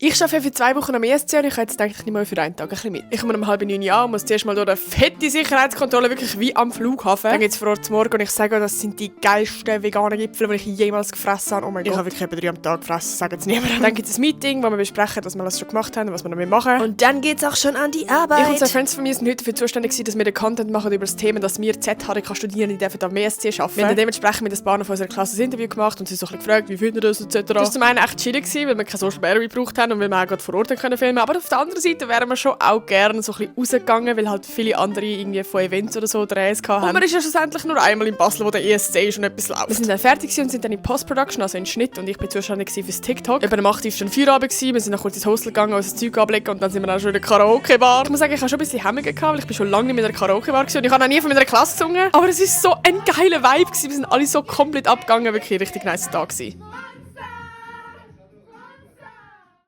Ich arbeite für 2 Wochen am ESC und ich habe jetzt gedacht, ich nehme mal für einen Tag ein bisschen mit. Ich komme um 8:30 an und muss zuerst mal durch eine fette Sicherheitskontrolle, wirklich wie am Flughafen. Dann geht es vor Ort zum Morgen und ich sage, das sind die geilsten veganen Gipfel, die ich jemals gefressen habe. Oh mein Gott. Ich habe wirklich etwa 3 am Tag gefressen, sagen es niemandem. Dann gibt es ein Meeting, wo wir besprechen, was wir alles schon gemacht haben und was wir noch machen. Und dann geht's auch schon an die Arbeit. Ich und 2 Freunde von mir sind heute dafür zuständig, dass wir den Content machen über das Thema, dass wir ZHDK-Studierende dürfen am ESC arbeiten. Wir haben dementsprechend mit ein paar von unserer Klasse ein Interview gemacht und sie so ein bisschen gefragt, wie findet ihr das etc. Das war zum einen echt chillig, weil wir keine Social Battery gebraucht haben und weil wir auch gerade vor Ort können filmen. Aber auf der anderen Seite wären wir schon auch gerne so ein bisschen rausgegangen, weil halt viele andere irgendwie von Events oder so Drehs hatten. Und man ist ja schlussendlich nur einmal in Basel, wo der ESC schon etwas läuft. Wir sind dann fertig und sind dann in Post-Production, also in Schnitt, und ich bin zuständig fürs TikTok. Etwa am 8 Uhr war schon Feierabend, wir sind noch kurz ins Hostel gegangen, unser Zeug ablegen und dann sind wir dann schon in der Karaoke-Bar. Ich muss sagen, ich habe schon ein bisschen Hemmungen gehabt, weil ich bin schon lange nicht mehr in der Karaoke-Bar gewesen und ich habe noch nie von meiner Klasse gesungen. Aber es war so ein geiler Vibe gewesen. Wir sind alle so komplett abgegangen, wirklich ein richtig nice Tag gewesen.